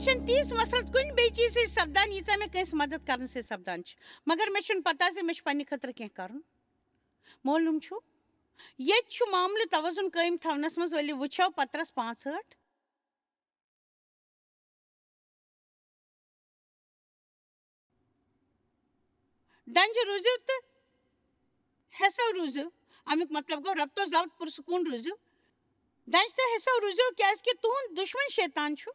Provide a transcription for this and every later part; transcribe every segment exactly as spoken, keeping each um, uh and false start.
چھَنہٕ تیٖژ مسرت کُنہِ بیٚیہِ چیٖزٕ سۭتۍ سپدان، ییٖژاہ مےٚ کٲنٛسہِ مدد کرنہٕ سۭتۍ سپدان چھِ۔ مگر مےٚ چھُنہٕ پتہ زِ مےٚ چھُ پننہِ خٲطرٕ کینٛہہ کرُن۔ معلوم چھُ، ییٚتہِ چھُ معاملہٕ توازن قٲیِم تھاونس منٛز۔ ؤلِو وٕچھو پطرس پانٛژھ ٲٹھ۔ ڈنجہِ روٗزِو تہٕ ہٮ۪سو روٗزِو۔ اَمیُک مطلب گوٚو، رۄپتو ضبط پُرسکوٗن روٗزِو۔ ڈنجہِ تہٕ ہٮ۪سو روٗزِو، کیٛازِ کہِ تُہُنٛد دُشمن شیطان چھُ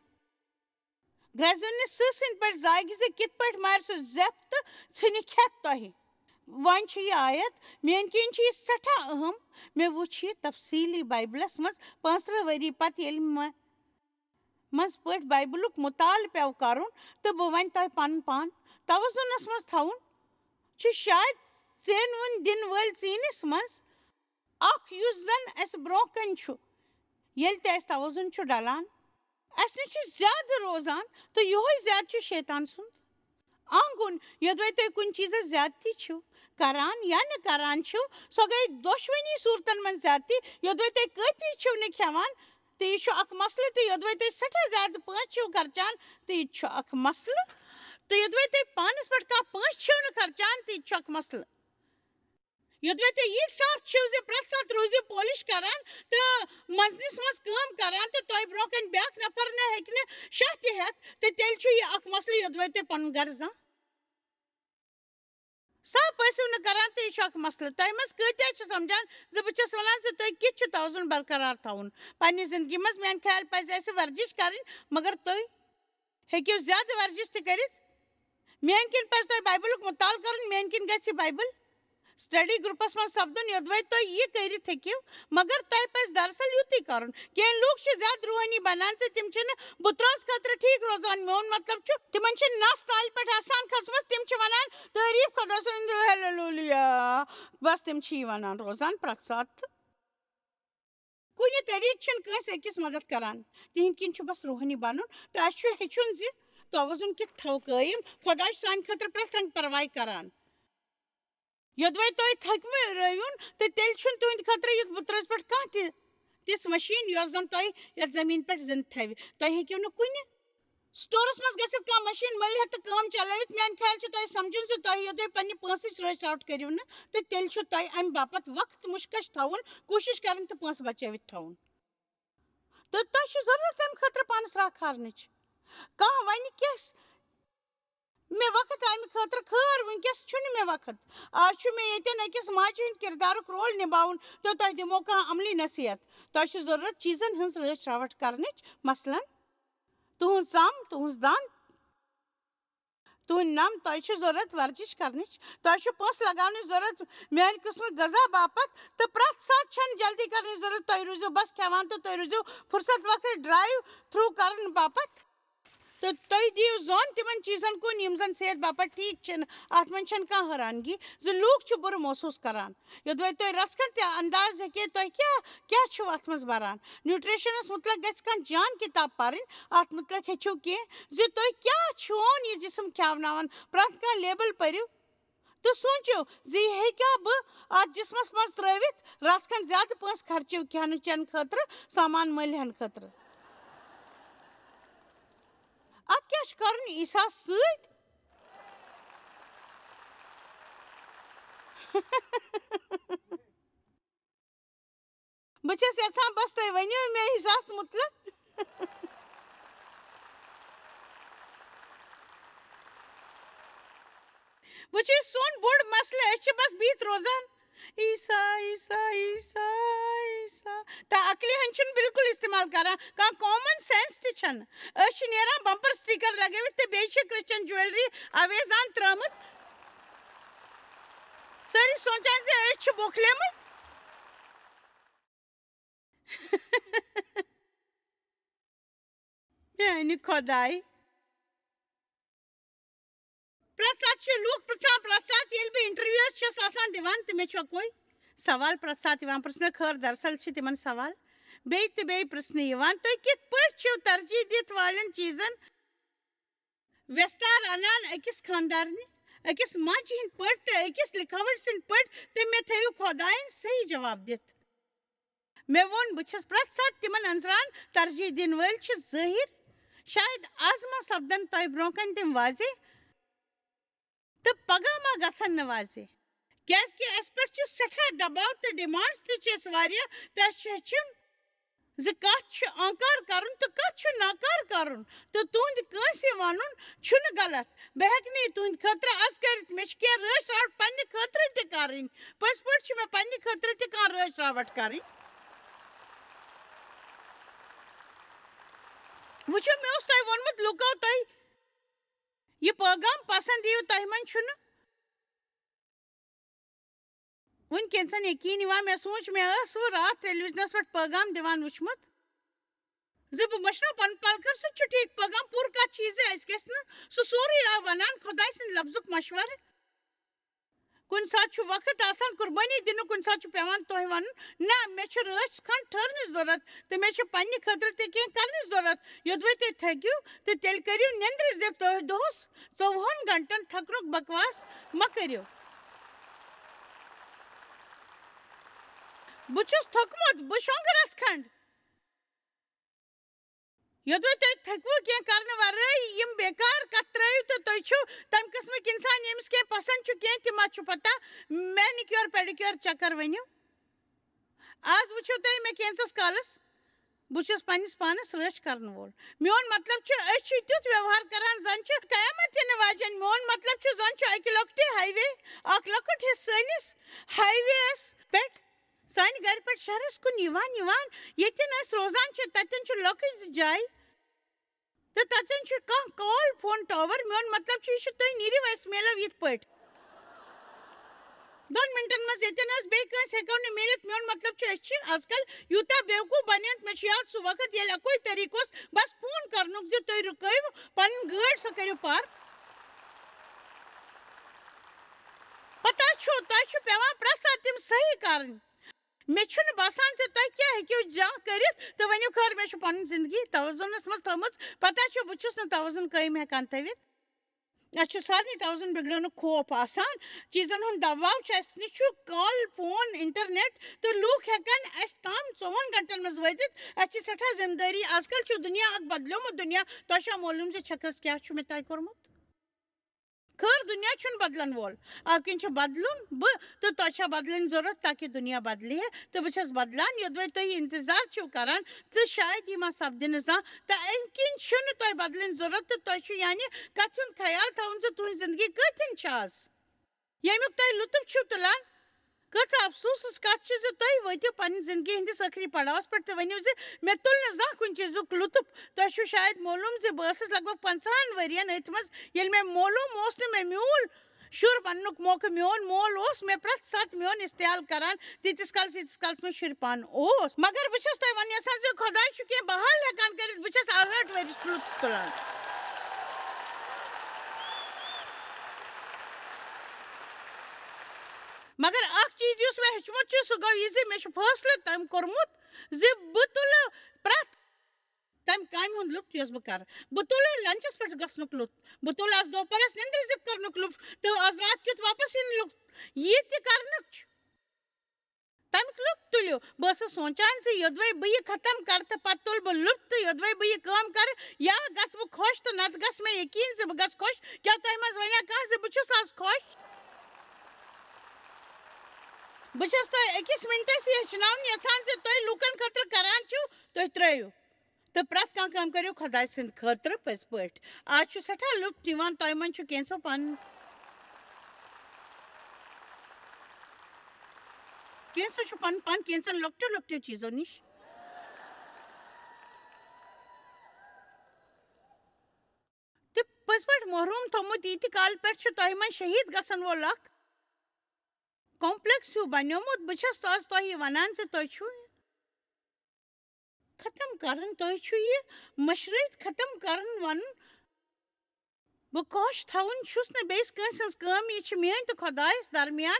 گرٛزونہِ سٕہہ سٕنٛدۍ پٲٹھۍ زاگہِ زِ کِتھ پٲٹھۍ مارِ سُہ زٮ۪پھ تہٕ ژھٕنہِ کھٮ۪تھ تۄہہِ۔ وۄنۍ چھِ یہِ آیت، میٛانہِ کِنۍ چھِ یہِ سٮ۪ٹھاہ اہم۔ مےٚ وُچھ یہِ تفصیٖلی بایبلس منٛز پانٛژترٕٛہ ؤری پتہٕ، ییٚلہِ مےٚ منٛز پٲٹھۍ بایبلُک مطالعہٕ پیوٚو کرُن، تہٕ بہٕ وۄنۍ تۄہہِ پنُن پان توازنس منٛز تھاوُن، چھُ شاید ژینوُن دِنہٕ وٲلۍ ژیٖنِس منٛز اکھ، یُس زن اسہِ برونٛہہ کنہِ چھُ۔ ییٚلہِ تہِ اسہِ توازن چھُ ڈلان، اسہِ نِش چھُ زیادٕ روزان، تہٕ یِہوٚے زیادٕ چھُ شیطان سُنٛد آنگُن۔ یوٚدوَے تُہۍ کُنہِ چیٖزس زیادتی چھِو کران یا نہٕ کران چھِو، سۄ گٔے دۄشوٕنی صوٗرتن منٛز زیادتی۔ یوٚدوَے تُہۍ کٲفی چھِو نہٕ کھٮ۪وان، تہٕ یہِ چھُ اکھ مسلہٕ، تہٕ یوٚدوَے تُہۍ سٮ۪ٹھاہ زیادٕ پٲنٛژھ چھِو خرچان، تہٕ یہِ تہِ چھُ اکھ مسلہٕ، تہٕ یوٚدوَے تُہۍ پانس پٮ۪ٹھ کانٛہہ پٲنٛژھ چھِو نہٕ خرچان، تہٕ یہِ تہِ چھُ اکھ مسلہٕ۔ یوٚدوَے تُہۍ ییٖتۍ صاف چھِو زِ پرٛٮ۪تھ ساتہٕ روٗزِو پالِش کران تہٕ منٛزنِس منٛز کٲم کران، تہٕ تۄہہِ برونٛہہ کنہِ بیٛاکھ نفر نہٕ ہیٚکہِ نہٕ شاہ تہِ ہٮ۪تھ، تہٕ تیٚلہِ چھُ یہِ اکھ مسلہٕ، یوٚدوَے تُہۍ پنُن گرٕ زانٛہہ صاف ٲسِو نہٕ کران، تہٕ یہِ چھُ اکھ مسلہٕ۔ تۄہہِ منٛز کۭتیاہ چھِ سمجھان زِ بہٕ چھَس وَنان زِ تُہۍ کِتھ چھِو توازن برقرار تھاوُن پننہِ زندگی منٛز؟ میانہِ خیال پزِ اَسہِ ورزش کرٕنۍ، مگر تُہۍ ہیٚکِو زیادٕ ورزش تہِ کٔرِتھ۔ میانہِ کِنۍ پزِ تۄہہِ بایبلُک مطالعہٕ کرُن، میانہِ کِنۍ گژھِ بایبل سٹڈی گروپس منٛز سپدُن، یوٚدوَے تُہۍ یہِ کٔرِتھ ہیٚکِو، مگر تۄہہِ پزِ دراصل یُتُے کرُن۔ کینٛہہ لوٗکھ چھِ زیادٕ روحٲنی بنان زِ تِم چھِنہٕ بُترٲژ خٲطرٕ ٹھیٖک روزان۔ میون مطلب چھُ، تِمن چھِ نس تالہِ پٮ۪ٹھ آسان کھٔژمٕژ، تِم چھِ ونان، "تعریف خۄدا سُنٛد، ہیلیلویا۔" بس تِم چھِ یی ونان روزان پرٛٮ۪تھ ساتہٕ۔ کُنہِ طریٖقہٕ چھِنہٕ کٲنٛسہِ أکِس مدد کران۔ تِہنٛدۍ کِنۍ چھُ بس روحٲنی بنُن، تہٕ اَسہِ چھُ ہیٚچھُن زِ توازن کِتھ تھاوو قٲیِم۔ خۄداے چھُ سانہِ خٲطرٕ پرٛٮ۪تھ رنٛگہٕ پرواے کران۔ یوٚدوَے تُہۍ تھٔکمٕتۍ رٲوِو، تہٕ تیٚلہِ چھُنہٕ تُہنٛدِ خٲطرٕ یُتھ بُترٲژ پٮ۪ٹھ کانٛہہ تہِ تِژھ مٔشیٖن، یۄس زن تۄہہِ یتھ زٔمیٖن پٮ۪ٹھ زِندٕ تھاوِ۔ تۄہہِ ہیٚکِو نہٕ کُنہِ سٹورس منٛز گٔژھِتھ کانٛہہ مٔشیٖن مٔلۍ ہٮ۪تھ تہٕ کٲم چلٲوِتھ۔ میانہِ خیال چھُ تۄہہِ سمجھُن زِ تۄہہِ یوٚدوَے پننہِ پونٛسٕچ رٲچھ راوٹھ کٔرِو نہٕ، تہٕ تیٚلہِ چھُ تۄہہِ امہِ باپتھ وقت مُشکش تھاوُن، کوٗشش کرٕنۍ تہٕ پونٛسہٕ بچٲوِتھ تھاوُن۔ تہٕ تۄہہِ چھِ ضروٗرت تَمہِ خٲطرٕ پانَس راکھ کھارنٕچ۔ کانٛہہ وَنہِ کِس مےٚ وقت اَمہِ خٲطرٕ؟ خٲر، وٕنکیٚس چھُنہٕ مےٚ وقت۔ آز چھُ مےٚ ییٚتٮ۪ن أکِس ماجہِ ہُنٛد کِردارُک رول نِباوُن تہٕ تۄہہِ دِمو کانٛہہ عملی نصیحت۔ تۄہہِ چھِ ضروٗرت چیٖزَن ہٕنٛز رٲچھ راوَٹھ کَرنٕچ، مثلاً، تُہُنٛد ژَم، تُہُنٛز دَنٛد، تُہُنٛد نَم۔ تۄہہِ چھِ ضروٗرت ورزش کَرنٕچ، تۄہہِ چھُ پونٛسہٕ لگاونٕچ ضروٗرت میٛانہِ قٕسمٕکۍ غذا باپتھ، تہٕ پرٛٮ۪تھ ساتہٕ چھَنہٕ جلدی کَرنٕچ ضروٗرت۔ تۄہہِ روٗزِو بس کھٮ۪وان تہٕ تُہۍ روٗزِو فرصت وقتٕچ ڈرٛایِو تھرٛوٗ کَرنہٕ باپتھ۔ تہٕ تُہۍ دِیِو زوٚن تِمن چیٖزن کُن یِم زن صحت باپتھ ٹھیٖک چھِنہٕ۔ اتھ منٛز چھَنہٕ کانٛہہ حٲرانگی زِ لوٗکھ چھِ بُرٕ محسوٗس کران۔ یوٚدوَے تُہۍ رژھ کھنٛڈ تہِ انداز ہیٚکہِ، تُہۍ کیٛاہ، کیٛاہ چھِو اتھ منٛز بران؟ نیوٗٹریشنس مُتعلق گژھِ کانٛہہ جان کِتاب پرٕنۍ۔ اتھ مُتعلق ہیٚچھِو کینٛہہ زِ تُہۍ کیٛاہ چھِوون یہِ جسم کھیاوناوان۔ پرٛٮ۪تھ کانٛہہ لیبل پٔرِو۔ تہٕ سوٗنٛچِو زِ یہِ ہیٚکیٛاہ بہٕ اَتھ جسمس منٛز ترٛٲوِتھ رژھ کھنٛڈ زیادٕ پونٛسہٕ خرچہِ کھٮ۪نہٕ چٮ۪نہٕ خٲطرٕ، سامان مٔلۍ ہٮ۪نہٕ خٲطرٕ؟ اَتھ کیٛاہ چھُ کَرُن عیسیٰ سۭتۍ؟ بہٕ چھَس یَژھان بَس تُہۍ ؤنِو مےٚ عیسیٰ ہَس مُتلِق۔ وٕچھِو، یہِ سون بوٚڑ مسلہٕ، أسۍ چھِ بس بِہِتھ روزان، "عیسیٰ، عیسیٰ، عیسیٰ، عیسیٰ"، تہٕ عقلہِ ہٕنٛز چھِنہٕ بِلکُل استعمال کران، کانٛہہ common sense تہِ چھَنہٕ۔ أسۍ چھِ نیران bumper sticker لگٲوِتھ تہٕ بیٚیہِ چھِ Christian jewellery awesomeان ترٛٲومٕژ۔ سٲری سونٛچان زِ أسۍ چھِ بوکھلیمٕتۍ۔ میانہِ خۄدایہِ۔ پرٛٮ۪تھ ساتہٕ چھِ لوٗکھ پرٛژھان، پرٛٮ۪تھ ساتہٕ ییٚلہِ بہٕ interview چھَس آسان دِوان، تہٕ مےٚ چھُ اَکوے سوال پرٛٮ۪تھ ساتہٕ یِوان پرٛژھنہٕ، خٲر، دراصل چھِ تِمن سوال بیٚیہِ تہٕ بیٚیہِ پرٛژھنہٕ یِوان، "تُہۍ کِتھ پٲٹھۍ چھِو ترجیح دِتھ والٮ۪ن چیٖزن وٮ۪ستار اَنان أکِس خانٛدارنہِ، أکِس ماجہِ ہِنٛدۍ پٲٹھۍ تہٕ أکِس لِکھاوَٹ سٕنٛدۍ پٲٹھۍ؟" تہٕ مےٚ تھٲیِو خۄدایَن صحیح جواب دِتھ۔ مےٚ ووٚن، بہٕ چھَس پرٛٮ۪تھ ساتہٕ تِمَن أنٛزراوان، ترجیح دِنہٕ وٲلۍ چھِ ظٲہِر شاید از ما سپدن تۄہہِ برونٛہہ کنہِ تِم واضح، تہٕ پگاہ ما گژھن نہٕ واضح؟ کیازِ کہِ اسہِ پٮ۪ٹھ چھُ سٮ۪ٹھاہ دباو تہٕ demands تہِ چھِ اَسہِ واریاہ، تہٕ اَسہِ چھِ ہیٚچھُن زِ کَتھ چھُ آنکار کرُن تہٕ کَتھ چھُ ناکار کرُن، تہٕ تُہنٛدِ کٲنٛسہِ وَنُن چھُنہٕ غلط۔ بہٕ ہیٚکہٕ نہٕ یہِ تُہنٛدِ خٲطرٕ از کٔرِتھ، مےٚ چھِ کینٛہہ رٲچھ راوَٹھ پننہِ خٲطرٕ تہِ کرٕنۍ۔ پٔزۍ پٲٹھۍ چھِ مےٚ پننہِ خٲطرٕ تہِ کانٛہہ رٲچھ راوَٹھ کرٕنۍ۔ وٕچھِو، مےٚ اوس تۄہہِ ووٚنمُت، لُکو، تۄہہِ یہِ پٲغام پسند یِیو، تۄہہِ منٛز چھُنہٕ وٕنۍ کینٛژن یقین یِوان۔ مےٚ سوٗنٛچ، مےٚ ٲس وٕ راتھ ٹیلی وِجنس پٮ۪ٹھ پٲغام دِوان وٕچھمُت زِ بہٕ مٔشراو پنُن پلکر۔ سُہ تہِ چھُ ٹھیٖک، پٲغام پوٗرٕ کتھ چھِ یہِ زِ اَسہِ گژھِ نہٕ سُہ سورُے آو ونان خۄداے سٕنٛدِ لفظُک مشورٕ۔ کُنہِ ساتہٕ چھُ وقت آسان قربٲنی دِنُک، کُنہِ ساتہٕ چھُ پٮ۪وان تۄہہِ وَنُن، نہ، مےٚ چھُ رٲچھ کھنٛڈ ٹھٔہرنٕچ ضوٚرَتھ تہٕ مےٚ چھُ پنٛنہِ خٲطرٕ تہِ کینٛہہ کَرنٕچ ضوٚرَتھ۔ یوٚدوَے تُہۍ تھٔکِو تہٕ تیٚلہِ کٔرِو نیٚنٛدرِ زِ تُہۍ دۄہَس ژوٚوُہَن گھنٹَن تھَکنُک بکواس مہ کٔرِو۔ بہٕ چھُس تھوٚکمُت، بہٕ شۄنٛگہٕ رَژھ کھنٛڈ۔ یوٚدوَے تُہۍ تھٔکوٕ کینٛہہ کرنہٕ ورٲے یِم بیکار کتھٕ ترٲیِو تہٕ تُہۍ چھِو تمہِ قٕسمٕکۍ انسان ییٚمِس کینٛہہ پسند چھُ کینٛہہ تہِ ما چھُ پتہ، manicure pedicure چکر ؤنِو۔ از وٕچھِو تُہۍ مےٚ کینٛژس کالس، بہٕ چھُس پننِس پانس رٲچھ کرن وول۔ میون مطلب چھُ، أسۍ چھِ تیُتھ ویوہار کران زن چھِ قیامت یِنہٕ واجٮ۪ن۔ میون مطلب چھُ زن چھُ اکہِ لۄکٹہِ highway، اکھ لۄکُٹ حصہٕ سٲنِس highwayس پٮ۪ٹھ سانہِ گرِ پٮ۪ٹھ شہرس کُن یِوان یِوان، ییٚتٮ۪ن أسۍ روزان چھِ، تتٮ۪ن چھُ لۄکٕٹ زِ جاے تہٕ تتٮ۪ن چھُ کانٛہہ call phone tower۔ میون مطلب چھُ، یہِ چھُ، تُہۍ نیٖرِو، اَسہِ میلو یِتھ پٲٹھۍ دۄن مِنٹن منٛز، ییٚتٮ۪ن أسۍ بیٚیہِ کٲنٛسہِ ہٮ۪کو نہٕ میٖلِتھ۔ میون مطلب چھُ، أسۍ چھِ آز کل یوٗتاہ بیوقوٗف بنیمٕتۍ۔ مےٚ چھُ یاد سُہ وقت، ییٚلہِ اَکُے طریٖقہٕ اوس بس phone کرنُک زِ تُہۍ رُکٲیِو پنٕنۍ گٲڑۍ، سۄ کٔرِو park۔ پتہ چھُ، تۄہہِ چھُ پٮ۪وان پرٛٮ۪تھ ساتہٕ تِم صحیح کرٕنۍ۔ مےٚ چھُنہٕ باسان زِ تُہۍ کیٛاہ ہیٚکِو زانٛہہ کٔرِتھ تہٕ ؤنِو، خٲر، مےٚ چھُ پنٕنۍ زندگی توازنس منٛز تھٲومٕژ۔ پتہ چھُ، بہٕ چھُس نہٕ توازن قٲیِم ہٮ۪کان تھٲوِتھ۔ اَسہِ چھُ سارنٕے توازن بگڑنُک خوف آسان۔ چیٖزن ہُنٛد دباو چھُ، اَسہِ نِش چھُ call phone، internet تہٕ لوٗکھ ہٮ۪کن اَسہِ تام ژوٚوُہن گھنٹن منٛز وٲتِتھ۔ اَسہِ چھِ سٮ۪ٹھاہ ذمہٕ دٲری۔ آز کل چھُ دُنیا اکھ بدلیومُت دُنیا۔ تۄہہِ چھا معلوم زِ چھٔکرس کیٛاہ چھُ مےٚ طے کوٚرمُت؟ خٲر، دُنیا چھُنہٕ بدلن وول۔ اَمہِ کِنۍ چھُ بدلُن بہٕ تہٕ تۄہہِ چھا بدلٕنۍ ضروٗرت تاکہِ دُنیا بدلہِ ہے؟ تہٕ بہٕ چھَس بدلان، یوٚدوَے تُہۍ انتظار چھِو کران تہٕ شاید یہِ ما سپدِ نہٕ زانٛہہ۔ تہٕ اَمہِ کِنۍ چھُنہٕ تۄہہِ بدلٕنۍ ضروٗرت تہٕ تۄہہِ چھُ یعنی کَتھِ ہُنٛد خیال تھاوُن زِ تُہٕنٛز زندگی کۭتٮ۪ن چھِ آز۔ ییٚمیُک تُہۍ لطف چھِو تُلان، کۭژاہ افسوسٕچ کتھ چھِ زِ تُہۍ وٲتِو پننہِ زندگی ہٕنٛدِس ٲخری پڑاوس پٮ۪ٹھ تہٕ ؤنِو زِ مےٚ تُل نہٕ زانٛہہ کُنہِ چیٖزُک لطف۔ تۄہہِ چھُو شاید معلوم زِ بہٕ ٲسٕس لگ بگ پنٛژاہن ؤرین أتھۍ منٛز، ییٚلہِ مےٚ معلوم اوس نہٕ مےٚ میوٗل شُر بننُک موقعہٕ۔ میون مول اوس مےٚ پرٛٮ۪تھ ساتہٕ میون استحال کران، تیٖتِس کالس، ییٖتِس کالس مےٚ شُرۍ پانہٕ اوس۔ مگر بہٕ چھَس تۄہہِ وَنُن یژھان زِ خۄداے چھُ کینٛہہ بحال ہٮ۪کان کٔرِتھ۔ بہٕ چھَس ٲٹھ ؤرِش لطف تُلان۔ مگر اکھ چیٖز یُس مےٚ ہیوٚچھمُت چھُ، سُہ گوٚو یہِ زِ مےٚ چھُ فٲصلہٕ تام کوٚرمُت زِ بہٕ تُلہٕ پرٛٮ۪تھ تَمہِ کامہِ ہُنٛد لُطف یۄس بہٕ کَرٕ۔ بہٕ تُلہٕ لنچَس پٮ۪ٹھ گژھنُک لُطف، بہٕ تُلہٕ آز دُپہرَس نیٚنٛدرِ زِپ کَرنُک لُطف تہٕ آز راتھ کیُتھ واپَس یِنہٕ لُطف۔ یہِ تہِ کَرنُک چھُ۔ تَمیُک لُطف تُلِو۔ بہٕ ٲسٕس سونٛچان زِ یوٚدوَے بہٕ یہِ ختم کَرٕ تہٕ پَتہٕ تُلہٕ بہٕ لُطف، تہٕ یوٚدوَے بہٕ یہِ کٲم کَرٕ، یا گژھٕ بہٕ خۄش تہٕ نَتہٕ گژھِ مےٚ یقیٖن زِ بہٕ گژھٕ خۄش۔ کیٛاہ تۄہہِ منٛز وَنیٛا کانٛہہ زِ بہٕ چھُس آز خۄش؟ بہٕ چھَس تۄہہِ أکِس مِنٹَس یہِ ہیٚچھناوُن یَژھان زِ تُہۍ لوٗکَن خٲطرٕ کَران چھِو، تُہۍ ترٛٲیِو۔ تہٕ پرٛٮ۪تھ کانٛہہ کٲم کٔرِو خۄداے سٕنٛدِ خٲطرٕ پٔزۍ پٲٹھۍ۔ آز چھُ سٮ۪ٹھاہ لُطف یِوان، تۄہہِ منٛز چھُ کینٛژھو پَنُن، کینٛژھو چھُ پَنُن پان کینٛژَن لۄکٹیو لۄکٹیو چیٖزو نِش تہِ پٔزۍ پٲٹھۍ محروٗم تھوٚومُت۔ ییٖتہِ کالہٕ پٮ۪ٹھ چھُ تۄہہِ منٛز شہیٖد گژھن وول اکھ complex ہیوٗ بنیومُت۔ بہٕ چھَس آز تۄہہِ وَنان زِ تۄہہِ چھُو ختم کرُن، تۄہہِ چھُ یہِ مٔشرٲوِتھ ختم کرُن، وَنُن، بہٕ خۄش تھاوُن چھُس نہٕ بیٚیِس کٲنٛسہِ ہٕنٛز کٲم، یہِ چھِ میٛٲنۍ تہٕ خۄدایَس درمیان۔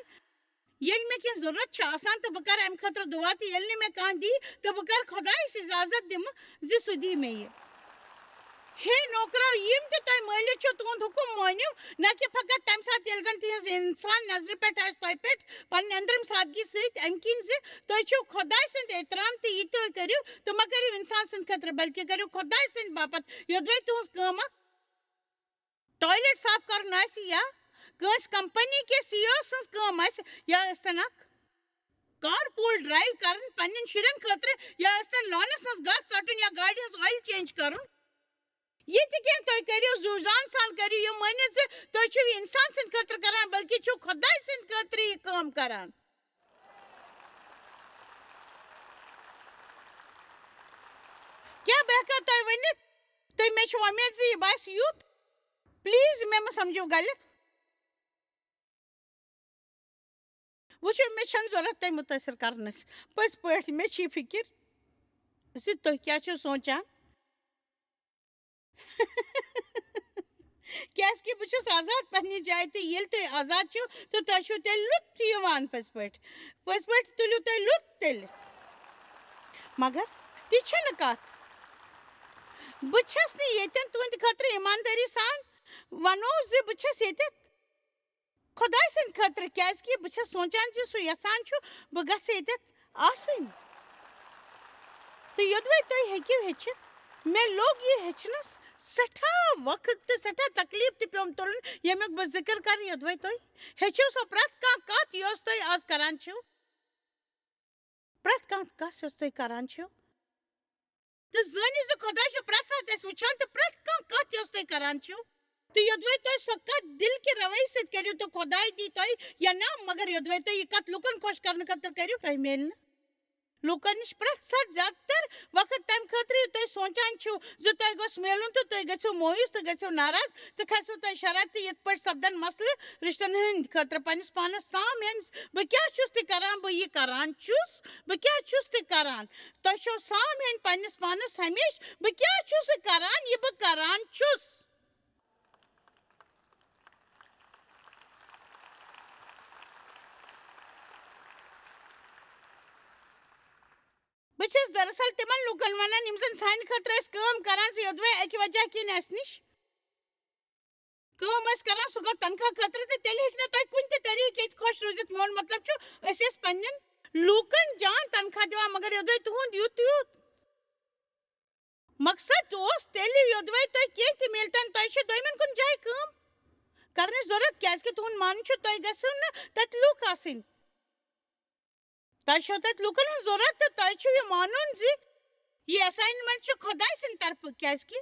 ییٚلہِ مےٚ کینٛہہ ضروٗرت چھِ آسان تہٕ بہٕ کَرٕ اَمہِ خٲطرٕ دُعا، تہٕ ییٚلہِ نہٕ مےٚ کانٛہہ دی تہٕ بہٕ کَرٕ خۄدایَس اِجازت دِمہٕ زِ سُہ دی مےٚ یہِ۔ ہے نوکرو، یِم تہِ تۄہہِ مٲلِک چھِو، تُہُنٛد حُکُم مٲنِو، نہ کہِ فقط تَمہِ ساتہٕ ییٚلہِ زَن تِہِنٛز اِنسان نظرِ پٮ۪ٹھ آسہِ تۄہہِ پٮ۪ٹھ، پنٕنۍ أنٛدرِم سادگی سۭتۍ، اَمہِ کِنۍ زِ تُہۍ چھِو خۄداے سُنٛد احترام تہٕ یہِ تہِ تُہۍ کٔرِو، تہٕ مہ کٔرِو اِنسان سٕنٛدِ خٲطرٕ، بلکہِ کٔرِو خۄداے سٕنٛدِ باپتھ یوٚدوَے تُہٕنٛز کٲم اَکھ ٹویلیٹ صاف کَرُن آسہِ یا کٲنٛسہِ کمپنی کِس سی ای او سٕنٛز کٲم آسہِ یا ٲسۍتَن اَکھ کار پول ڈرایو کرُن پننٮ۪ن شُرٮ۪ن خٲطرٕ، یا ٲسۍتن لانس منٛز گاسہٕ ژٹُن یا گاڑِ ہٕنٛز آیل چینج کرُن۔ یہِ تہِ کینٛہہ تُہۍ کٔرِو، زُو زان سان کٔرِو یہِ مٲنِتھ زِ تُہۍ چھِو یہِ انسان سٕنٛدِ خٲطرٕ کران، بلکہِ چھِو خۄداے سٕنٛدِ خٲطرٕ یہِ کٲم کران۔ کیٛاہ بہٕ ہٮ۪کا تۄہہِ ؤنِتھ؟ تُہۍ، مےٚ چھِ وۄمید زِ یہِ باسہِ یُتھ۔ پلیز مےٚ مہ سمجھِو غلط۔ وٕچھِو، مےٚ چھَنہٕ ضوٚرَتھ تۄہہِ مُتٲثِر کَرنٕچ۔ پٔزۍ پٲٹھۍ، مےٚ چھِ یہِ فِکِر زِ تُہۍ کیٛاہ چھِو سونٛچان۔ کیٛازِکہِ بہٕ چھُس آزاد پنٛنہِ جایہِ، تہٕ ییٚلہِ تُہۍ آزاد چھِو، تہٕ تۄہہِ چھُو تیٚلہِ لُطف یِوان پٔزۍ پٲٹھۍ۔ پٔزۍ پٲٹھۍ تُلِو تُہۍ لُطف تیٚلہِ۔ مگر تہِ چھَنہٕ کَتھ۔ بہٕ چھَس نہٕ ییٚتٮ۪ن تُہٕنٛدِ خٲطرٕ ایٖماندٲری سان وَنو زِ بہٕ چھَس ییٚتٮ۪تھ خۄداے سٕنٛدِ خٲطرٕ، کیٛازِکہِ بہٕ چھَس سونٛچان زِ سُہ یَژھان چھُ بہٕ گژھٕ ییٚتٮ۪تھ آسٕنۍ۔ تہٕ یوٚدوَے تُہۍ ہیٚکِو ہیٚچھِتھ، مےٚ لوٚگ یہِ ہیٚچھنَس سٮ۪ٹھاہ وقت تہٕ سٮ۪ٹھاہ تکلیٖف تہِ پیوٚم تُلُن، ییٚمیُک بہٕ ذِکر کَرٕ۔ یوٚدوَے تُہۍ ہیٚچھِو سۄ پرٛٮ۪تھ کانٛہہ کَتھ، یۄس تُہۍ آز کَران چھِو، پرٛٮ۪تھ کانٛہہ کَتھ، یۄس تُہۍ کَران چھِو، تہٕ زٲنِو زِ خۄداے چھُ پرٛٮ۪تھ ساتہٕ اَسہِ وٕچھان، تہٕ پرٛٮ۪تھ کانٛہہ کَتھ، یۄس تُہۍ کَران چھِو۔ تہٕ یوٚدوَے تۄہہِ سۄ کَتھ دِل کہِ رویہِ سۭتۍ کٔرِو تہٕ خۄداے دی تۄہہِ یا نہ، مگر یوٚدوَے تُہۍ یہِ کَتھ لُکَن خۄش کَرنہٕ خٲطرٕ کٔرِو، تۄہہِ میلہِ نہٕ۔ لُکَن نِش پرٛٮ۪تھ ساتہٕ زیادٕ تر وقت تَمہِ خٲطرٕ یہِ تُہۍ سونٛچان چھِو زِ تۄہہِ گوٚژھ میلُن تہٕ تُہۍ گٔژھِو مایوٗس تہٕ گٔژھِو ناراض تہٕ کھسِو تۄہہِ شرارت، تہٕ یِتھ پٲٹھۍ سَپدَن مسلہٕ رِشتَن ہٕنٛدِ خٲطرٕ۔ پنٛنِس پانَس سام ہیٚنۍ، بہٕ کیٛاہ چھُس تہِ کَران، بہٕ یہِ کَران چھُس، بہٕ کیٛاہ چھُس تہِ کَران؟ تۄہہِ چھو سام ہیٚنۍ پنٛنِس پانَس ہمیشہٕ، بہٕ کیٛاہ چھُس کَران، یہِ بہٕ کَران چھُس۔ بہٕ چھَس دراصل تِمن لوٗکن وَنان، یِم زَن سانہِ خٲطرٕ ٲسۍ کٲم کران زِ یوٚدوَے اَکہِ وجہ کِنۍ اَسہِ نِش کٲم ٲسۍ کران، سُہ گوٚو تنخواہ خٲطرٕ، تہٕ تیٚلہِ ہیٚکہِ نہٕ تۄہہِ کُنہِ تہِ طریٖقہٕ ییٚتہِ خۄش روٗزِتھ۔ میون مطلب چھُ، أسۍ ٲسۍ پننٮ۪ن لوٗکن جان تنخواہ دِوان، مگر یوٚدوَے تُہُنٛد یُتھ یُتھ مقصد اوس، تیٚلہِ یوٚدوَے تۄہہِ کینٛہہ تہِ میلتن، تۄہہِ چھِ دوٚیمٮ۪ن کُن جایہِ کٲم کرنٕچ ضروٗرت، کیٛازِ کہِ تُہُنٛد مانُن چھُ، تۄہہِ گژھِو نہٕ تَتہِ لوٗکھ آسٕنۍ۔ تۄہہِ چھو تَتہِ لوٗکن ہٕنٛز ضروٗرت، تہٕ تۄہہِ چھُو یہِ مانُن زِ یہِ assignment چھُ خۄداے سٕنٛدِ طرفہٕ، کیٛازِ کہِ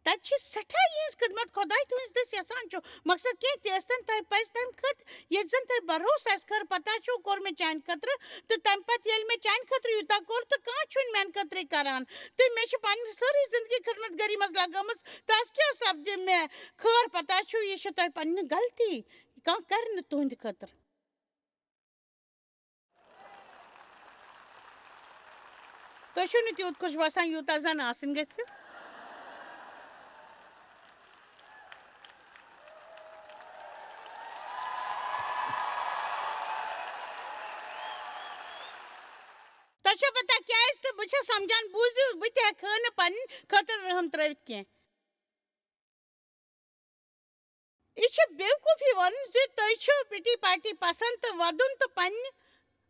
تَتہِ چھِ سٮ۪ٹھاہ یِہٕنٛز خدمت، خۄداے تُہٕنٛز دٔسۍ یَژھان چھُ۔ مقصد کینٛہہ تہِ ٲسۍتن، تۄہہِ پَزِ تَمہِ خٲطرٕ، ییٚتہِ زَن تۄہہِ بھروسہٕ آسہِ، خٲر پَتہ چھُو، کوٚر مےٚ چانہِ خٲطرٕ، تہٕ تَمہِ پَتہٕ ییٚلہِ مےٚ چانہِ خٲطرٕ یوٗتاہ کوٚر، تہٕ کانٛہہ چھُنہٕ میٛانہِ خٲطرٕ کران۔ تہٕ مےٚ چھِ پنٕنۍ سٲرٕے زِندگی خدمت گٲری منٛز لگٲمٕژ، تہٕ اَز کیٛاہ سَپدِ مےٚ؟ خٲر پَتہ چھُو، یہِ چھِ تۄہہِ پنٕنہِ غلطی، کانٛہہ کَرِ نہٕ تُہٕنٛدِ خٲطرٕ۔ تُہۍ چھِو نہٕ تیوٗت خۄش باسان، یوٗتاہ زَن آسٕنۍ گژھِ۔ تۄہہِ چھا پتہ کیٛازِ؟ تہٕ بہٕ چھَس سمجھان، بوٗزِو، بہٕ تہِ ہٮ۪کہٕ ہا نہٕ پنٕنۍ خٲطرٕ رحم ترٲوِتھ کینٛہہ۔ یہِ چھِ بیوقوٗفی وَنُن زِ تۄہہِ چھو pity party پسنٛد تہٕ وَدُن تہٕ پننہِ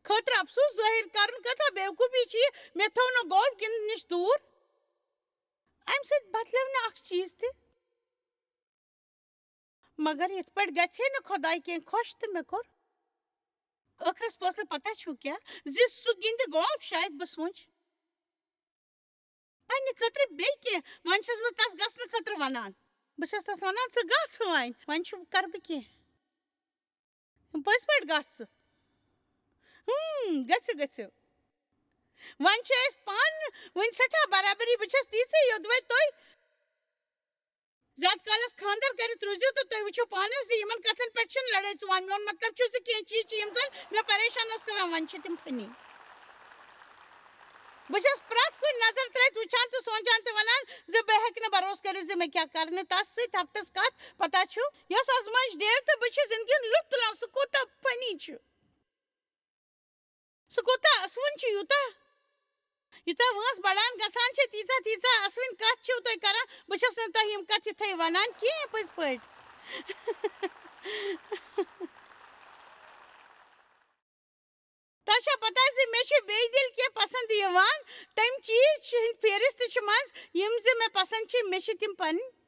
خٲطرٕ افسوٗس ظٲہِر کرُن۔ کۭژاہ بیوقوٗفی چھِ یہِ؟ مےٚ تھوٚو نہٕ گولف گِنٛدنہٕ نِش دوٗر۔ اَمہِ سۭتۍ بدلیو نہٕ اکھ چیٖز تہِ۔ مگر یِتھ پٲٹھۍ گژھِ ہے نہٕ خۄداے کینٛہہ خۄش، تہٕ مےٚ کوٚر ٲخرس فٲصلہٕ۔ پتہ چھُو کیٛاہ؟ زِ سُہ گِنٛدِ گولف شاید، بہٕ سونٛچہٕ۔ پننہِ خٲطرٕ بیٚیہِ کینٛہہ۔ وۄنۍ چھَس بہٕ تَس گژھنہٕ خٲطرٕ وَنان۔ بہٕ چھَس تَس وَنان، "ژٕ گژھ وۄنۍ، وۄنۍ چھُ، کَرٕ بہٕ کینٛہہ؟" پٔزۍ پٲٹھۍ گژھ ژٕ۔ "اۭں، گٔژھِو، گٔژھِو۔ وۄنۍ چھِ أسۍ پانہٕ وٕنہِ سٮ۪ٹھاہ برابری۔ بہٕ چھَس تیٖژٕے یوٚدوَے تُہۍ زیادٕ کالَس خانٛدر کٔرِتھ روٗزِو تہٕ تُہۍ وٕچھِو پانَس زِ یِمَن کَتھَن پٮ۪ٹھ چھِنہٕ لڑٲے ژُوان۔ میون مطلب چھُ زِ کینٛہہ چیٖز چھِ یِم زَن مےٚ پریشان ٲس کران، وۄنۍ چھِ تِم funny۔ بہٕ چھَس پرٛٮ۪تھ کُنہِ نظر ترٛٲوِتھ وٕچھان تہٕ سونٛچان تہٕ وَنان زِ بہٕ ہٮ۪کہٕ نہٕ بروسہٕ کٔرِتھ زِ مےٚ کیٛاہ کَرنہٕ تَس سۭتۍ ہفتَس کَتھ۔ پَتہ چھُ، یۄس آزمٲیِش ڈیو تہٕ بہٕ چھِ زِندگی ہُنٛد لُطف تُلان، سُہ کوٗتاہ funny چھُ، سُہ کوٗتاہ اَسوُن چھُ، یوٗتاہ یوٗتاہ وٲنٛس بَڑان گژھان چھِ، تیٖژاہ، تیٖژاہ اَسوٕنۍ کَتھ چھِو تُہۍ کَران۔ بہٕ چھَس نہٕ تۄہہِ یِم کَتھٕ یِتھَے وَنان کینٛہہ پٔزۍ پٲٹھۍ۔ تۄہہِ چھا پَتہ زِ مےٚ چھِ بیٚیہِ دِلہِ کینٛہہ پَسنٛد یِوان؟ تَمہِ چیٖز چھِ ہِنٛدۍ فہرِست چھِ منٛز یِم زِ مےٚ پَسنٛد چھِ، مےٚ چھِ تِم پَنٕنۍ۔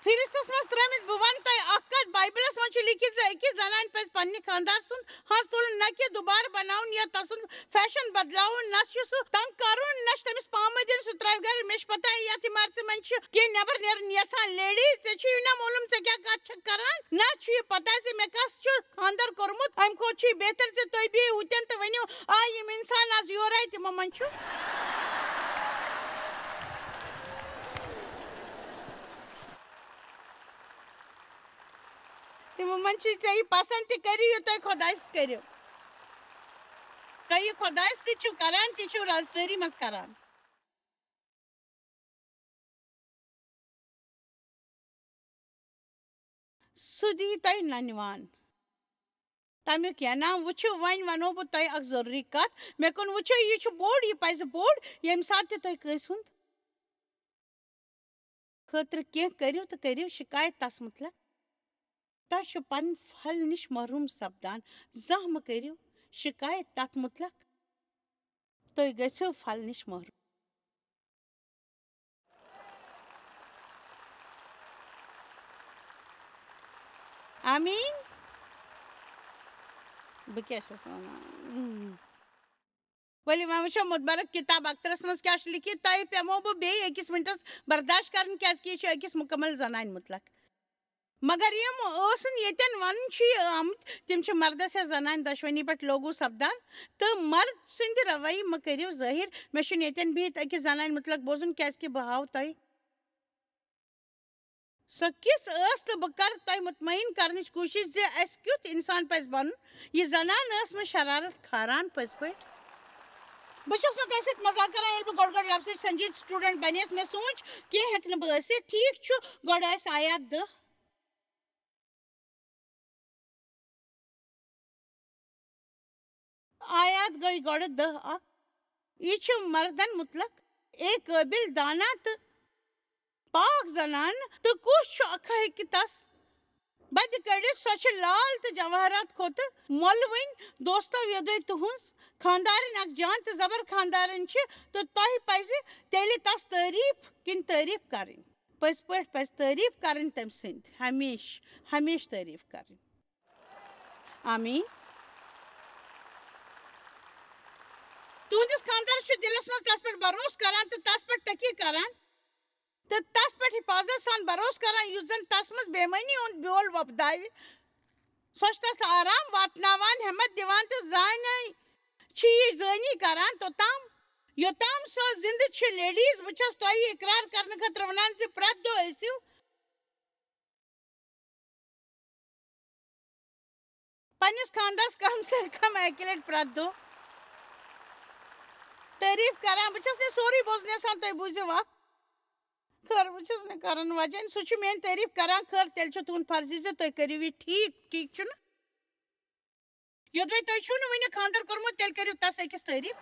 فہرستس منٛز ترٲومٕتۍ۔ بہٕ وَنہٕ تۄہہِ اکھ کَتھ، بایبلس منٛز چھُ لیٖکھِتھ زِ أکِس زنانہِ پَزِ پننہِ خانٛدار سُنٛد ہنٛز تُلُن، نہ کہِ دُبارٕ بناوُن یا تسُنٛد فیشن بدلاوُن، نہ چھُ سُہ تنگ کرُن، نہ چھُ تٔمِس پامہٕ دِنۍ، سُہ ترٛاوِ گرٕ۔ مےٚ چھِ پتہ، یتھ عمارژِ منٛز چھِ کینٛہہ نٮ۪بر نیرُن یژھان لیڈیٖز۔ ژےٚ چھُے نہ معلوم ژےٚ کیٛاہ کتھ چھکھ کران، نہ چھُ یہِ پتہ زِ مےٚ کس چھُ خانٛدر کوٚرمُت۔ امہِ کھۄتہٕ چھُ یہِ بہتر زِ تُہۍ بِہِو ہُتٮ۪ن تہٕ ؤنِو، آ، یِم انسان از یورٕ آے، تِمو منٛز چھُ۔ تِمو منٛز چھُ ژےٚ یہِ پسنٛد تہِ کٔرِو، یہِ تۄہہِ خۄدایَس کٔرِو۔ تۄہہِ یہِ خۄدایَس سۭتۍ چھِو کران، تہِ چھِو رازدٲری منٛز کران۔ سُہ دی تۄہہِ ننوان۔ تَمیُک یا نام وٕچھِو، وۄنۍ وَنو بہٕ تۄہہِ اَکھ ضروٗری کَتھ۔ مےٚ کُن وٕچھِو، یہِ چھُ بوٚڑ، یہِ پَزِ بوٚڑ، ییٚمہِ ساتہٕ تہِ تۄہہِ کٲنٛسہِ ہُنٛد خٲطرٕ کینٛہہ کٔرِو تہٕ کٔرِو شِکایت تَس مُتعلق۔ تۄہہِ چھُ پَنٕنۍ پھل نِش محروٗم سَپدان۔ زانٛہہ مہٕ کٔرِو شِکایت تَتھ مُتعلق۔ تُہۍ گٔژھِو پھل نِش محروٗم۔ آمیٖن۔ بہٕ کیٛاہ چھَس وَنان؟ ؤلِو وۄنۍ وٕچھو مُتبرک کِتاب اخترس منٛز کیٛاہ چھُ لیٚکھِتھ۔ تۄہہِ پٮ۪مو بہٕ بیٚیہِ أکِس مِنٹَس برداش کَرٕنۍ، کیٛازِکہِ یہِ چھُ أکِس مُکمل زنانہِ مُتعلق۔ مگر یِم ٲسُن ییٚتٮ۪ن وَنُن چھُ یہِ آمُت، تِم چھِ مردس یا زنانہِ دۄشوٕنی پٮ۪ٹھ لوگوٗ سپدان۔ تہٕ مرد سٕنٛدِ رویہِ مہٕ کٔرِو ظٲہِر۔ مےٚ چھُنہٕ ییٚتٮ۪ن بِہِتھ أکِس زنانہِ مُتعلق بوزُن، کیٛازِکہِ بہٕ ہاوٕ تۄہہِ۔ سۄ کِژھ ٲس تہٕ بہٕ کرٕ تۄہہِ مطمئن کرنٕچ کوٗشِش زِ اَسہِ کیُتھ اِنسان پَزِ بَنُن۔ یہِ زنان ٲس مےٚ شرارت کھاران پٔزۍ پٲٹھۍ۔ بہٕ چھَس نہٕ تۄہہِ سۭتۍ مذاق کران، ییٚلہِ بہٕ گۄڈٕ گۄڈٕ لفظٕچ سنجیدٕ student بَنییَس، مےٚ سوٗنٛچ، کینٛہہ ہیٚکہِ نہٕ بہٕ ٲسِتھ۔ ٹھیٖک چھُ، گۄڈٕ آسہِ آیات دَہ۔ آیات گٔے گۄڈٕ دَہ اَکھ۔ یہِ چھُ مردن مُتعلق۔ اے قٲبِل، دانا تہٕ پاک زنانہٕ، تہٕ کُس چھُ اکھ ہیٚکہِ تَس بدِ کٔڑِتھ؟ سۄ چھِ لال تہٕ جواہرات کھۄتہٕ مۄلوٕنۍ۔ دوستو، یوٚدوے تُہٕنٛز خانٛدارِنۍ اکھ جان تہٕ زبر خانٛدارِنۍ چھِ، تہٕ تۄہہِ پزِ تیٚلہِ تَس تعریٖف کِنۍ تعریٖف کرٕنۍ۔ پٔزۍ پٲٹھۍ پزِ تعریٖف کرٕنۍ تٔمۍ سٕنٛدۍ، ہمیشہٕ، ہمیشہٕ تعریٖف کرٕنۍ۔ آمیٖن۔ تُہنٛدِس خانٛدارس چھُ دِلس منٛز تس پٮ۪ٹھ بھروسہٕ کران تہٕ تس پٮ۪ٹھ تٔقی کران تہٕ تس پٮ۪ٹھ حفاظت سان بھروسہٕ کران، یُتھ زن تس منٛز بے ایمٲنی ہُنٛد بیول وۄپداوِ۔ سۄ چھِ تس آرام واتناوان، ہمت دِوان تہٕ زانان چھِ یہِ زٲنی کران توٚتام، یوٚتام سۄ زِنٛدٕ چھِ۔ لیڈیز، بہٕ چھَس تۄہہِ اقرار کرنہٕ خٲطرٕ وَنان زِ پرٛٮ۪تھ دۄہ ٲسِو پننِس خانٛدارس کم سے کم اکہِ لٹہِ پرٛٮ۪تھ دۄہ تعریٖف کران۔ بہٕ چھَس یہِ سورُے بوزنہٕ یژھان، تُہۍ بوٗزِو اکھ۔ خٲر، بہٕ چھَس نہٕ کران وجن، سُہ چھُ میٲنۍ تعریٖف کران۔ خٲر، تیٚلہِ چھُ تُہُنٛد فرض یہِ زِ تُہۍ کٔرِو یہِ ٹھیٖک، ٹھیٖک چھُنہٕ؟ یوٚدوَے تۄہہِ چھُو نہٕ وٕنہِ خانٛدر کوٚرمُت، تیٚلہِ کٔرِو تَس أکِس تعریٖف۔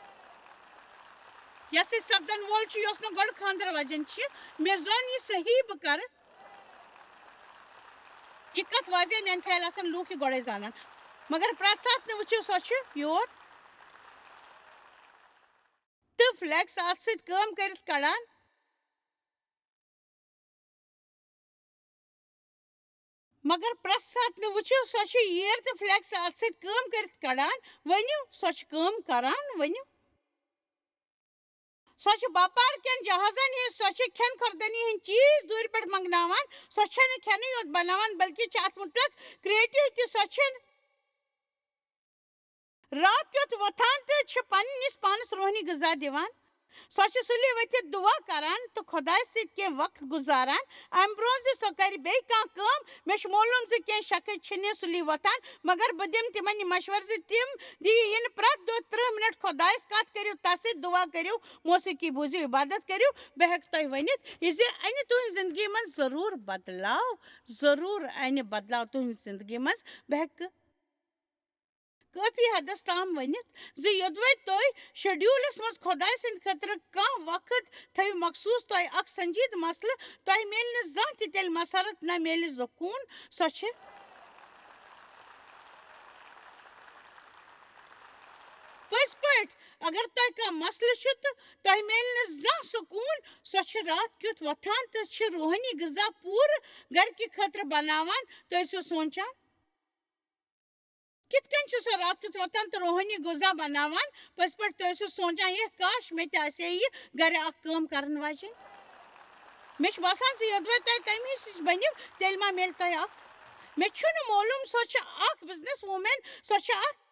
یۄس یہِ سپدن وول چھُ، یۄس نہٕ گۄڈٕ خانٛدر وجن چھِ، مےٚ زٲن یہِ صحیح بہٕ کرٕ۔ یہِ کتھ واضح، میانہِ خیال آسن لوٗکھ یہِ گۄڈَے زانان۔ مگر پرٛٮ۪تھ ساتہٕ نہٕ وٕچھِو، سۄ چھِ یور تہٕ فلیکس اتھ سۭتۍ کٲم کٔرِتھ کڑان۔ مگر پرٛٮ۪تھ ساتہٕ نہٕ وٕچھِو، سۄ چھِ ییر تہٕ فلیکس اتھ سۭتۍ کٲم کٔرِتھ کڑان۔ ؤنِو، سۄ چھِ کٲم کران، ؤنِو۔ سۄ چھِ باپار کٮ۪ن جہازن ہٕنٛز، سۄ چھِ کھٮ۪ن خوردنی ہٕنٛدۍ چیٖز دوٗرِ پٮ۪ٹھ منٛگناوان۔ سۄ چھَنہٕ کھٮ۪نٕے یوت بناوان، بلکہِ چھِ اتھ مُتعلق creative تہِ۔ سۄ چھَنہٕ راتھ کیُتھ وۄتھان تہٕ چھِ پننِس پانس روحٲنی غذا دِوان۔ سۄ چھِ سُلہِ ؤتھِتھ دُعا کران تہٕ خۄدایَس سۭتۍ کینٛہہ وقت گُزاران۔ امہِ برونٛہہ زِ سۄ کرِ بیٚیہِ کانٛہہ کٲم، مےٚ چھُ معلوم زِ کینٛہہ شخص چھِنہٕ سُلی وۄتھان، مگر بہٕ دِمہٕ تِمن یہِ مشورٕ زِ تِم دِیِو یِنہٕ پرٛٮ۪تھ دۄہ ترٕٛہ منٹ خۄدایَس کتھ کٔرِو، تَس سۭتۍ دُعا کٔرِو، موسیقی بوٗزِو، عبادت کٔرِو۔ بہٕ ہٮ۪کہٕ تۄہہِ ؤنِتھ، یہِ زِ اَنہِ تُہٕنٛزِ زندگی منٛز ضروٗر بدلاو، ضروٗر اَنہِ بدلاو تُہٕنٛزِ زندگی منٛز۔ بہٕ ہٮ۪کہٕ کٲفی حدس تام ؤنِتھ زِ یوٚدوَے تُہۍ شیڈیولس منٛز خۄداے سٕنٛدِ خٲطرٕ کانٛہہ وقت تھٲوِو مخصوٗص، تۄہہِ اکھ سنجیدٕ مسلہٕ، تۄہہِ میلہِ نہٕ زانٛہہ تہِ تیٚلہِ مسرت، نہ میلہِ زکوٗن۔ سۄ چھِ پٔزۍ پٲٹھۍ، اگر تۄہہِ کانٛہہ مسلہٕ چھُ تہٕ تۄہہِ میلہِ نہٕ زانٛہہ سکوٗن، سۄ چھِ راتھ کیُتھ وۄتھان تہٕ چھِ روحٲنی غذا پوٗرٕ گرِ کہِ خٲطرٕ بناوان۔ تُہۍ ٲسِو سونٛچان، کِتھ کٔنۍ چھُ سُہ راتھ کیُتھ وۄتھان تہٕ روحٲنی غذا بناوان؟ پٔزۍ پٲٹھۍ تُہۍ ٲسِو سونٛچان، یہِ کاش مےٚ تہِ آسہِ ہے یہِ گرِ اکھ کٲم کرن واجیٚنۍ۔ مےٚ چھُ باسان زِ یوٚدوَے تۄہہِ تَمہِ ہِش بٔنِو، تیٚلہِ ما میلہِ تۄہہِ اکھ؟ مےٚ چھُنہٕ معلوٗم، سۄ چھِ اکھ بزنس وومین، سۄ چھِ اکھ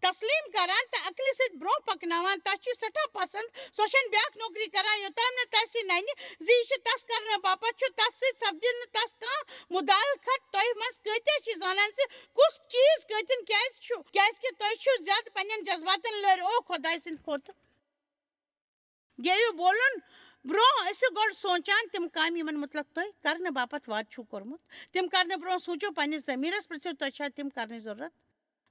تسلیٖم کران تہٕ عقلہِ سۭتۍ برٛونٛہہ پکناوان۔ تَس چھُ سٮ۪ٹھاہ پسنٛد، سۄ چھَنہٕ بیٛاکھ نوکری کران، یوٚتام نہٕ تَس یہِ نَنہِ زِ یہِ چھِ تَس کرنہٕ باپتھ، چھُ تَس سۭتۍ سپدِ نہٕ تَس کانٛہہ مداخلت۔ تۄہہِ منٛز کۭتیٛاہ چھِ زانان زِ کُس چیٖز کۭتٮ۪ن کیٛازِ چھُ؟ کیٛازِ کہِ تۄہہِ چھِو زیادٕ پنٛنٮ۪ن جذباتن لٔرۍ او خۄداے سٕنٛدِ کھۄتہٕ۔ گیٚیِو بولُن برٛونٛہہ ٲسِو گۄڈٕ سونٛچان تِم کامہِ، یِمن مُتعلق تۄہہِ کرنہٕ باپتھ وعدٕ چھُو کوٚرمُت۔ تِم کرنہٕ برٛونٛہہ سونٛچِو، پنٛنِس ضمیٖرس پرٛژھِو، تۄہہِ چھا تِم کرنٕچ ضروٗرت؟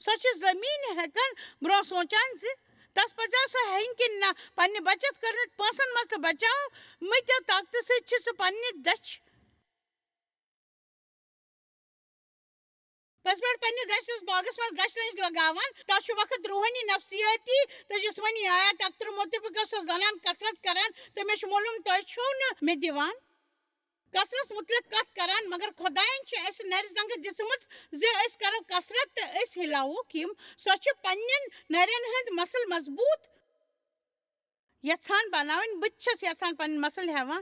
سۄ چھِ زٔمیٖنہِ ہٮ۪کان برٛونٛہہ سونٛچان زِ تَس پَزیٛا سۄ ہیٚنۍ کِنہٕ نہ۔ پنٛنہِ بچت کٔرمٕتۍ پونٛسَن منٛز تہٕ بچاو مٕتٮ۪و طاقتہٕ سۭتۍ چھِ سُہ پنٛنہِ دٔچھ پٔزۍ پٲٹھۍ پنٛنِس دٔچھنِس باغَس منٛز دَچھِ لَنٛجہِ لگاوان۔ تَس چھُ وقت روحٲنی، نفسیٲتی تہٕ جسمٲنی آیات اکترٕ مُطٲبِق ٲس سۄ زنان کثرت کران تہٕ مےٚ چھُ معلوٗم تۄہہِ چھُو نہٕ مےٚ دِوان کثرتس مُتعلق کتھ کران، مگر خۄداین چھِ اسہِ نرِ زنگہٕ دِژمٕژ زِ أسۍ کرو کثرت تہٕ أسۍ ہلاووکھ یِم۔ سۄ چھِ پننٮ۪ن نرٮ۪ن ہٕنٛدۍ مسل مضبوط یژھان بناوٕنۍ، بہٕ تہِ چھَس یژھان پنٕنۍ مسل ہٮ۪وان۔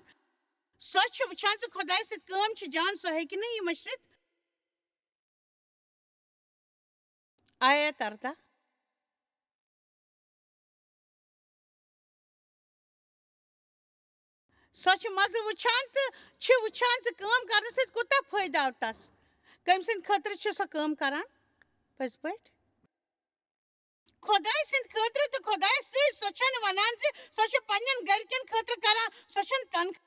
سۄ چھِ وٕچھان زِ خۄدایہِ سۭتۍ کٲم چھِ جان، سۄ ہیٚکہِ نہٕ یہِ مٔشرِتھ۔ آیت ارداہ۔ سۄ چھِ مَزٕ وٕچھان تہٕ چھِ وٕچھان زِ کٲم کرنہٕ سۭتۍ کوٗتاہ فٲیدٕ آو تَس۔ کٔمۍ سٕنٛدِ خٲطرٕ چھِ سۄ کٲم کران؟ پٔزۍ پٲٹھۍ۔ خۄداے سٕنٛدِ خٲطرٕ تہٕ خۄدایَس سۭتۍ۔ سۄ چھَنہٕ وَنان زِ سۄ چھِ پنٛنٮ۪ن گَرِکٮ۪ن خٲطرٕ کران، سۄ چھَنہٕ تنخواہ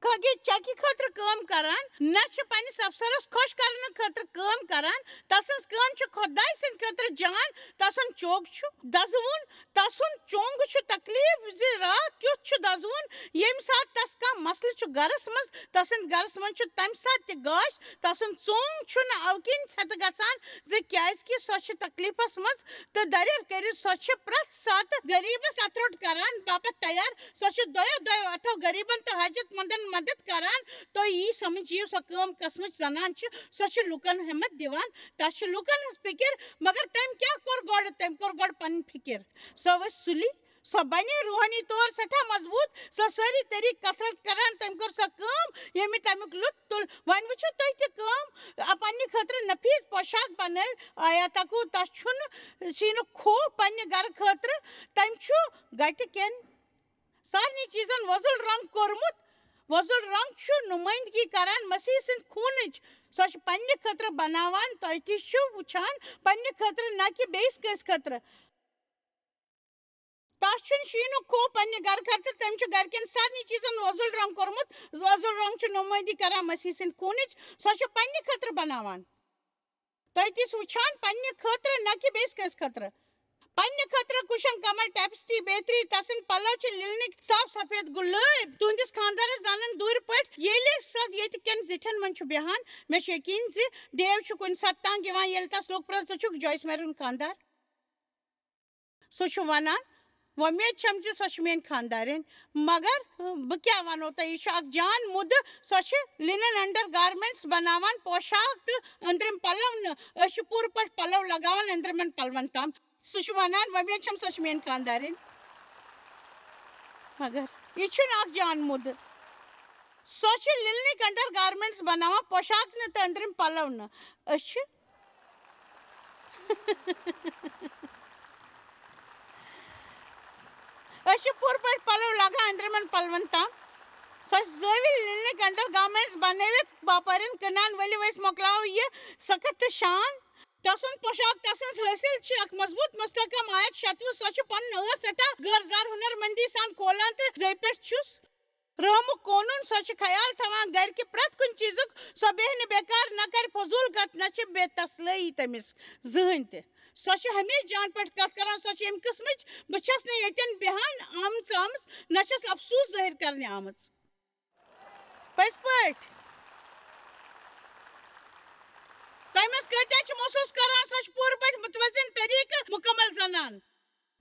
کہِ چیٚکہِ خٲطرٕ کٲم کران، نہ چھِ پننِس افسرس خۄش کرنہٕ خٲطرٕ کٲم کران۔ تسٕنٛز کٲم چھِ خۄداے سٕنٛدِ خٲطرٕ جان۔ تسُنٛد چوک چھُ دزوُن، تسُنٛد چونٛگہٕ چھُ تکلیف زِ راتھ کیُتھ چھُ دزوُن۔ ییٚمہِ ساتہٕ تس کانٛہہ مسلہٕ چھُ گرس منٛز، تسٕنٛدِ گرس منٛز چھُ تمہِ ساتہٕ تہِ گاش۔ تسُنٛد ژونٛگ چھُنہٕ اَوٕ کِنۍ ژھٮ۪تہٕ گژھان زِ کیازِ کہِ سۄ چھِ تکلیفس منٛز تہٕ دٔریٖر کٔرِتھ سۄ چھِ پرٛٮ۪تھ ساتہٕ غریٖبس اَتھٕ روٚٹ کران باپتھ تیار۔ سۄ چھِ دۄیو دۄیو اَتھو غریٖبن تہٕ حاجت مندن مدد کران۔ تُہۍ یی سمجھ یِیِو، سۄ کٲم قٕسمٕچ زنان چھِ، سۄ چھِ لُکن ہمت دِوان، تَس چھِ لُکن ہٕنٛز فِکر، مگر تٔمۍ کیٛاہ کوٚر گۄڈٕ؟ تٔمۍ کوٚر گۄڈٕ پنٕنۍ فِکر۔ سۄ ؤژھ سُلی، سۄ بنے روحٲنی طور سٮ۪ٹھاہ مضبوٗط، سۄ سٲری طریٖقہٕ کثرت کران، تٔمۍ کٔر سۄ کٲم، ییٚمہِ تَمیُک لُطف تُل۔ وۄنۍ وٕچھِو تُہۍ تہِ کٲم، آ، پننہِ خٲطرٕ نفیٖس پوشاک بنٲوۍ۔ آیا تکو تَس چھُنہٕ سینُک خوف پننہِ گرٕ خٲطرٕ؟ تٔمۍ چھُ گٹہِ کٮ۪ن سارنٕے چیٖزن وۄزُل رنٛگ کوٚرمُت۔ وۄزُل رنٛگ چھُ نُمٲیندگی کران مسیح سٕنٛدِ خوٗنٕچ۔ سۄ چھِ پننہِ خٲطرٕ بناوان، تۄہہِ تہِ چھِو وٕچھان، پننہِ خٲطرٕ نہ کہِ بیٚیِس کٲنٛسہِ خٲطرٕ۔ تَس چھُنہٕ شیٖنُک خوف پننہِ گرٕ خٲطرٕ، تٔمۍ چھُ گرِکٮ۪ن سارنٕے چیٖزن وۄزُل رنٛگ کوٚرمُت۔ وۄزُل رنٛگ چھُ نُمٲیندگی کران مسیح سٕنٛدِ خوٗنٕچ۔ سۄ چھِ پننہِ خٲطرٕ بناوان۔ تۄہہِ تہِ چھِو وٕچھان، پننہِ خٲطرٕ، نہ کہِ بیٚیِس کٲنٛسہِ خٲطرٕ۔ پننہِ خٲطرٕ کُشن کمل، ٹیپسٹری، بیتری، تسٕنٛدۍ پلو چھِ لِلنٕکۍ صاف سفید گُلٲبۍ۔ تُہنٛدِس خانٛدارس زانن دوٗرِ پٲٹھۍ، ییٚلہِ سۄ ییٚتہِ کٮ۪ن زِٹھٮ۪ن منٛز چھُ بیہان۔ مےٚ چھُ یقیٖن زِ ڈیو چھُ کُنہِ ساتہٕ تنگ یِوان، ییٚلہِ تس لوٗکھ پرٛژھ، "ژٕ چھُکھ جویس میرُن خانٛدار؟" سُہ چھُ وَنان، "وۄمید چھَم زِ سۄ چھِ میٛٲنۍ خانٛدارِنۍ، مگر، اۭں، بہٕ کیٛاہ وَنو تۄہہِ، یہِ چھُ اَکھ جان مُدٕ، سۄ چھِ لِنَن انڈر گارمنٹس بَناوان، پوشاک تہٕ أنٛدرِم پَلو نہٕ، أسۍ چھِ پوٗرٕ پٲٹھۍ پَلو لَگاوان أنٛدرِمٮ۪ن پَلوَن تام۔" سُہ چھُ وَنان، "وۄمید چھَم سۄ چھِ میٛٲنۍ خانٛدارِنۍ، مگر یہِ چھُنہٕ اَکھ جان مُدٕ، سۄ چھِ لِنَن انڈر گارمنٹس بَناوان، پوشاک نہٕ تہٕ أنٛدرِم پَلو نہٕ، أسۍ چھِ أسۍ چھِ پوٗرٕ پٲٹھۍ پَلو لاگان أنٛدرِمٮ۪ن پَلوَن تام۔ سۄ چھِ زٲوِج لِنِک انڈر گارمنٹس بَنٲوِتھ باپارٮ۪ن کٕنان۔ ؤلِو أسۍ مۄکلاوو یہِ سخت تہٕ شان۔ تَسُنٛد پوشاک تَسٕنٛز حٲصِل چھِ اَکھ مضبوٗط مستحکم آیت شَتوُہ۔ سۄ چھِ پَنُن ٲس سٮ۪ٹھاہ غٲر زار ہُنرمندی سان کھولان تہٕ زَوِ پٮ۪ٹھ چھُس رحمُک قونوٗن، سۄ چھِ خیال تھاوان گرِ کہِ پرٛٮ۪تھ کُنہِ چیٖزُک، سۄ بیٚہہِ نہٕ بیکار، نہ کرِ فضوٗل کتھ، نہ چھِ بے تسلٲیی تٔمِس زٕہٕنۍ تہِ۔ سۄ چھِ ہمیشہِ جان پٲٹھۍ کتھ کران، سۄ چھِ امہِ قٕسمٕچ، بہٕ چھَس نہٕ ییٚتٮ۪ن بیٚہان آمٕژ آمٕژ، نہ چھَس افسوٗس ظٲہِر کرنہِ آمٕژ۔ پٔزۍ پٲٹھۍ۔ تۄہہِ منٛز کۭتیٛاہ چھِ محسوٗس کران، سۄ چھِ پوٗرٕ پٲٹھۍ متوازن طریٖقہٕ مُکمل زنان؟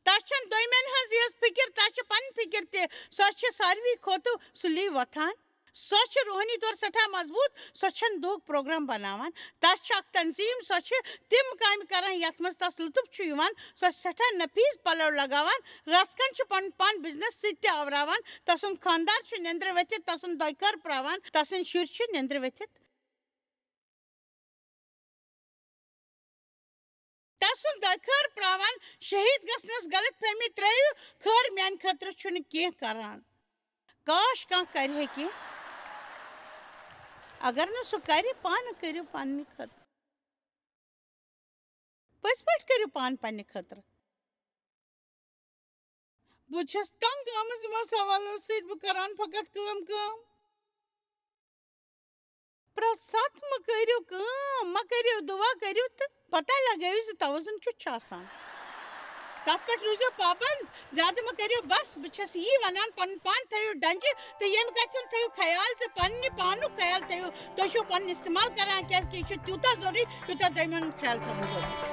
تَس چھَنہٕ دوٚیمٮ۪ن ہٕنٛز یِژھ فِکِر، تَس چھِ پنٕنۍ فِکِر تہِ۔ سۄ چھِ ساروی کھۄتہٕ سُلی وۄتھان۔ سۄ چھِ روحٲنی طور سٮ۪ٹھاہ مضبوٗط۔ سۄ چھَنہٕ دُہُک پروگرام بناوان۔ تَس چھِ اکھ تنظیٖم، سۄ چھِ تِم کامہِ کران یَتھ منٛز تَس لطف چھُ یِوان۔ سۄ چھِ سٮ۪ٹھاہ نفیٖس پلو لگاوان، رَژھ کھنٛڈ چھِ پنُن پان بزنس سۭتۍ تہِ آوراوان۔ تَسُنٛد خانٛدار چھُ نیٚنٛدرِ ؤتھِتھ، تَسُنٛد دۄیہِ خٲر پراوان، تَسٕنٛدۍ شُرۍ چھِ نیٚنٛدرِ ؤتھِتھ۔ تسُنٛد دۄیہِ خٲر پراوان، شہیٖد گژھنس غلط فہمی ترٲیِو، خٲر میانہِ خٲطرٕ چھُنہٕ کینٛہہ کران۔ کاش کانٛہہ کرِ ہے کینٛہہ۔ اگر نہٕ سُہ کرِ، پانہٕ کٔرِو پننہِ خٲطرٕ۔ پٔزۍ پٲٹھۍ کٔرِو پانہٕ پننہِ خٲطرٕ۔ بہٕ چھَس تنگ آمٕژ یِمو سوالو سۭتۍ۔ بہٕ کران فقط کٲم کٲم۔ پرٛٮ۪تھ ساتہٕ مہٕ کٔرِو کٲم، مہٕ کٔرِو دُعا، کٔرِو تہٕ پتہ لگٲیِو زِ توازُن کیُتھ چھُ آسان۔ تَتھ پٮ۪ٹھ روٗزِو پابند، زیادٕ مہٕ کٔرِو۔ بس، بہٕ چھَس یی وَنان، پَنُن پان تھٲیِو ڈَنجہِ تہٕ ییٚمہِ کَتھِ ہُنٛد تھٲیِو خیال زِ پَننہِ پانُک خیال تھٲیِو۔ تُہۍ چھِو پَنُن استعمال کَران، کیٛازِکہِ یہِ چھُ تیوٗتاہ ضروٗری، یوٗتاہ دۄیمٮ۪ن ہُنٛد خیال تھاوُن ضروٗری چھُ۔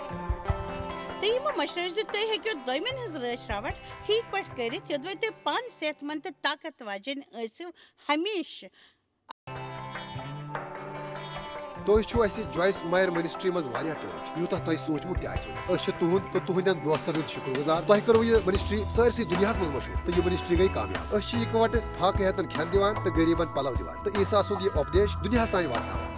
تہٕ یِمہٕ مٔشرٲیِو زِ تُہۍ ہیٚکِو دۄیمٮ۪ن ہٕنٛز رٲچھ راوَٹھ ٹھیٖک پٲٹھۍ کٔرِتھ، یوٚدوَے تُہۍ پانہٕ صحت مند تہٕ طاقت واجیٚنۍ ٲسِو ہمیشہٕ۔ تُہۍ چھِو اَسہِ جویس مایر منسٹری منٛز واریاہ ٹٲٹھۍ، یوٗتاہ تۄہہِ سوٗنٛچمُت تہِ آسِوٕ نہٕ۔ أسۍ چھِ تُہُنٛد تہٕ تُہٕنٛدٮ۪ن دوستن ہُنٛد شُکر گُزار۔ تۄہہِ کٔروٕ یہِ منسٹری سٲرسٕے دُنیاہَس منٛز مشہوٗر، تہٕ یہِ منسٹری گٔے کامیاب۔ أسۍ چھِ اِکوٹہٕ فاقہٕ ہیتن کھٮ۪ن دِوان تہٕ غریٖبن پلو دِوان، تہٕ عیسیٰ سُنٛد یہِ اُپدیش دُنیاہَس تام واتناوان۔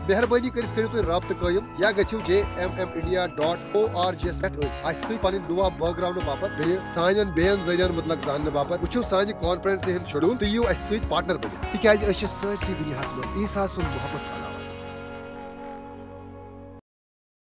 مہربٲنی کٔرِتھ کٔرِو تُہۍ رابطہٕ قٲیِم یا گٔژھِو J M M India dot O R G یَس پٮ۪ٹھ أسۍ اَسہِ سۭتۍ پنٕنۍ دُعا بٲگراونہٕ باپتھ، بیٚیہِ سانٮ۪ن بیٚین ذٔریعن مُتلق زاننہٕ باپتھ۔ وٕچھِو سانہِ کانفرنسہِ ہُنٛد شیڈول تہٕ یِیِو اَسہِ سۭتۍ پارٹنر بٔنِتھ، تِکیازِ أسۍ چھِ سٲرسٕے دُنیاہَس منٛز عیسیٰ سُنٛد محبت